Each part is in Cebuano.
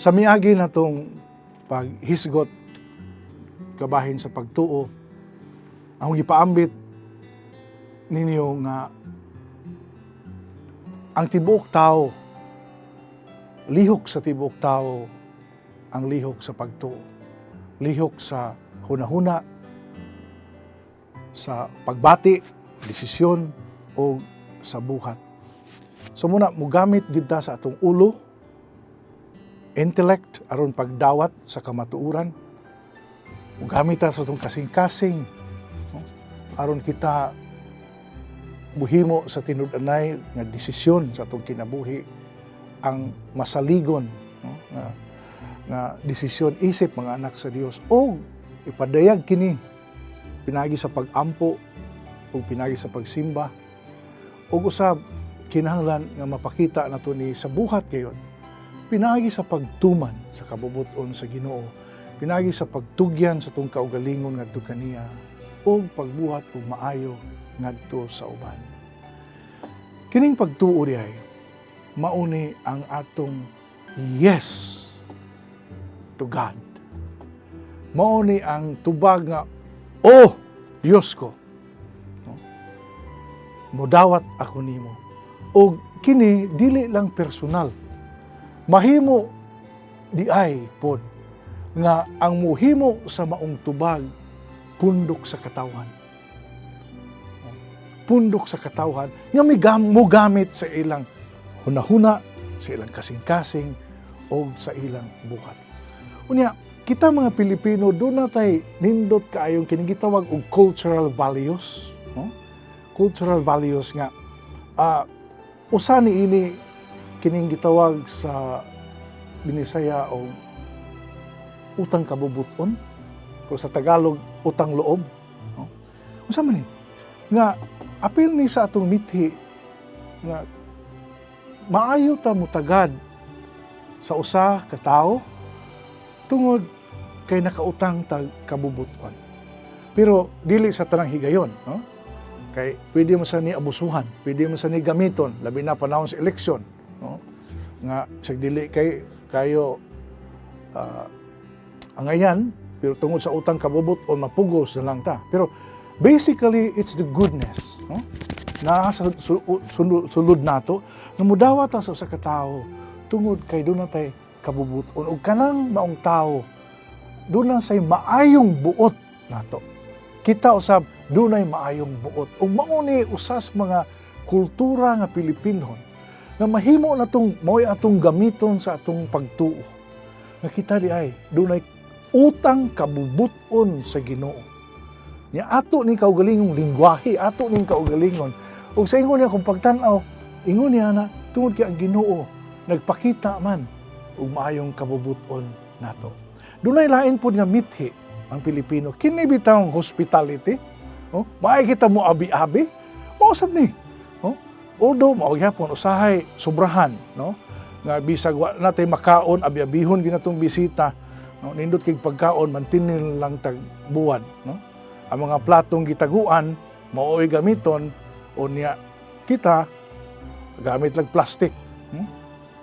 Sa miagi natong paghisgot kabahin sa pagtuo, akong gipaambit ninyo nga ang tibuok tao, lihok sa tibuok tao, ang lihok sa pagtuo. Lihok sa hunahuna, sa pagbati, desisyon, o sa buhat. So muna, mugamit gyud ta sa atong ulo, intellect, aron pagdawat sa kamatuoran. Mugamit ta sa atong kasing-kasing, no? Aron kita muhimo sa tinud-anay nga desisyon sa atong kinabuhi, ang masaligon, no? Nga desisyon isip mga anak sa Dios, o ipadayag kini pinagi sa pag-ampo o pinagi sa pagsimba, ug usab kinahanglan nga mapakita nato ni sa buhat gayon pinagi sa pagtuman sa kabubut-on sa Ginoo, pinagi sa pagtugyan sa atong kaugalingon ngadto kaniya ug pagbuhat og maayo ngadto sa uban. Kining pagtuo diay mauni ang atong yes to God. Mauni ang tubag nga, "Oh Dios ko, no? Mudawat ako nimo." Og kini dili lang personal. Mahimo di ay pod nga ang muhimo sa maong tubag pundok sa katawhan. Pundok sa katawhan nga mugamit sa ilang hunahuna, sa ilang kasing-kasing o sa ilang buhat. Unya, kita mga Pilipino duna tay nindot kaayong kining gitawag og cultural values, no? Cultural values nga usa ni ini kining gitawag sa Binisaya og utang kabubuton, o sa Tagalog utang loob, no? Unsa man ni nga apil ni sa atong mithi nga maayo ta mutagad sa usa ka tawo tungod kay nakautang tag kabubuton. Pero dili sa tanang higayon, no? Kay pwede mo sa ni abusuhan, pwede mo sa ni gamiton, labi na panahon sa eleksyon, no? Nga sa dili kay kayo angayan, pero tungod sa utang kabubuton mapugos na lang ta. Pero basically it's the goodness, no? Na sa sulod nato nga mudawat ta sa usa ka tawo tungod kay duna tay kabubuton ug kanang maong tawo duna say maayong buot nato. Kita usab dunay maayong buot ug mao ni usas mga kultura nga Pilipinon nga mahimo natong mao'y atong gamiton sa atong pagtuo nga kita di ay dunay utang kabubuton sa Ginoo. Nya ato ning kaugalingong lingwahe, ato ning kaugalingon. Ug sa ingon niya kung pagtan-aw, ingon niya na tungod kay ang Ginoo nagpakita man og maayong kabubuton nato. Dunay lain pod nga mithi ang Pilipino. Kini bitawng hospitality, oh, maay kita mo abi-abi, mao sab ni. Oh, although mao gyapon usahay sobrahan, no? Nga bisag wa natay makaon, abi-abihon ginatong bisita, no? Nindot kay pagkaon, mantinil lang tag buwad, no? Ang mga platong gitaguan mao'y gamiton, unya kita gamit lang plastic.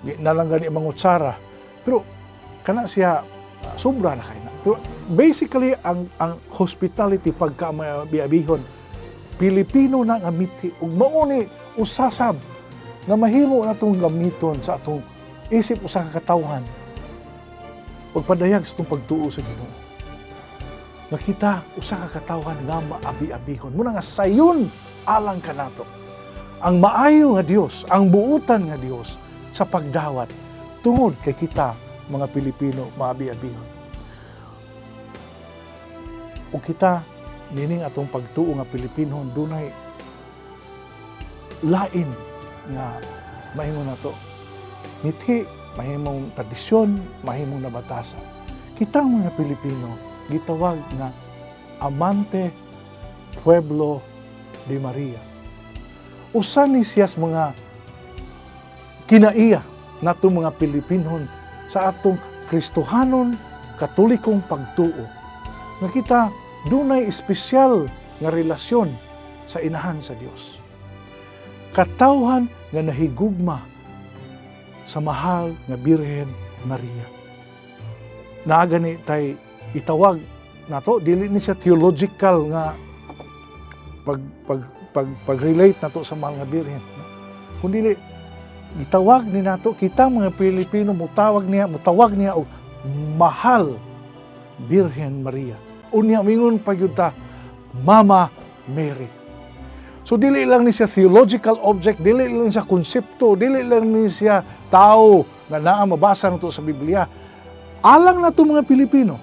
Di na lang gani mangutsara. Pero kana siya sobra na kay na. Pero basically ang hospitality, pagka maabi-abihon, Pilipino na nga mithi ug mao ni usasab nga mahimo natong gamiton sa atong isip usa ka katawhan pagpadayag sa atong pagtuo sa Ginoo. Nga kita usa ka katawhan nga maabi-abihon. Muna nga sayon alang kanato. Ang maayo nga Dios, ang buutan nga Dios sa pagdawat tungod kay kita mga Pilipino maabi-abihon. Ug kita nining atong pagtuo nga Pilipino dunay lain nga maingon nato. Mithi Mahimong tradisyon, mahimong nabatasan. Kitang mga Pilipino, gitawag na Amante Pueblo de Maria. Usa ni siya sa mga kinaiya nato mga Pilipinon sa atong Kristohanon Katolikong pagtuo nga kita dunay espesyal nga relasyon sa inahan sa Dios. Katawhan nga nahigugma sa mahal nga Birhen Maria. Naa gani tay itawag nato, dili ni siya theological nga pag pag pag pag-relate nato sa mahal nga Birhen, no? Kundi gitawag ni nato, kita mga Pilipino mutawag niya og Mahal Birhen Maria. Unya mingon pa gyud ta, Mama Mary. So dili lang ni siya theological object, dili lang siya konsepto, dili lang ni siya tao nga naa mabasa nato sa Biblia. Alang nato mga Pilipino,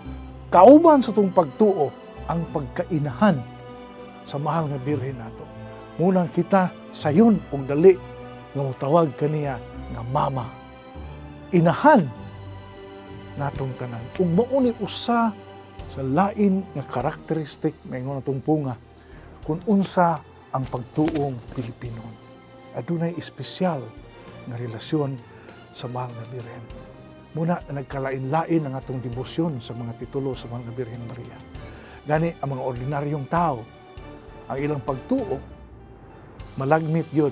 kauban sa atong pagtuo ang pagkainahan sa mahal nga Birhen nato. Munang kita sayon og dali nga motawag kaniya nga mama. Inahan natong tanan. Ug mao ni usa sa lain nga karakteristik, maingon natong punga, kung unsa ang pagtuong Pilipino. Adunay espesyal nga relasyon sa mahal nga Birhen. Muna nagkalain-lain ang atong debosyon sa mga titulo sa mahal nga Birhen Maria. Gani ang mga ordinaryong tao, ang ilang pagtuo malagmit yun,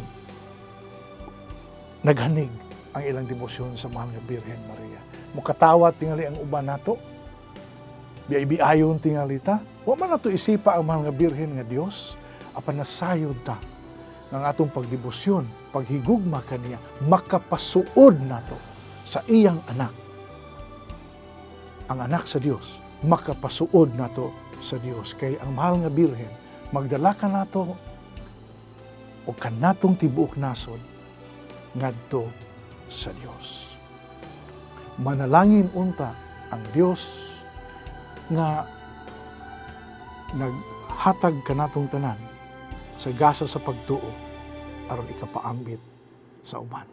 naghanig ang ilang debosyon sa mahal nga Birhen Maria. Mukatawa tingali ang uban nato, biay-biayon tingali ta, wa man nato isipa ang mahal nga Birhen nga Dios, apan nasayod ta ng atong pagdebosyon, paghigugma kaniya, makapasuod nato sa iyang anak. Ang anak sa Dios, makapasuod nato sa Dios. Kay ang mahal nga Birhen, magdala ka nato o kanatong tibuok nasod ngadto sa Dios. Manalangin unta ang Dios nga naghatag kanatong tanan sa gasa sa pagtuo aron ikapaambit sa uban.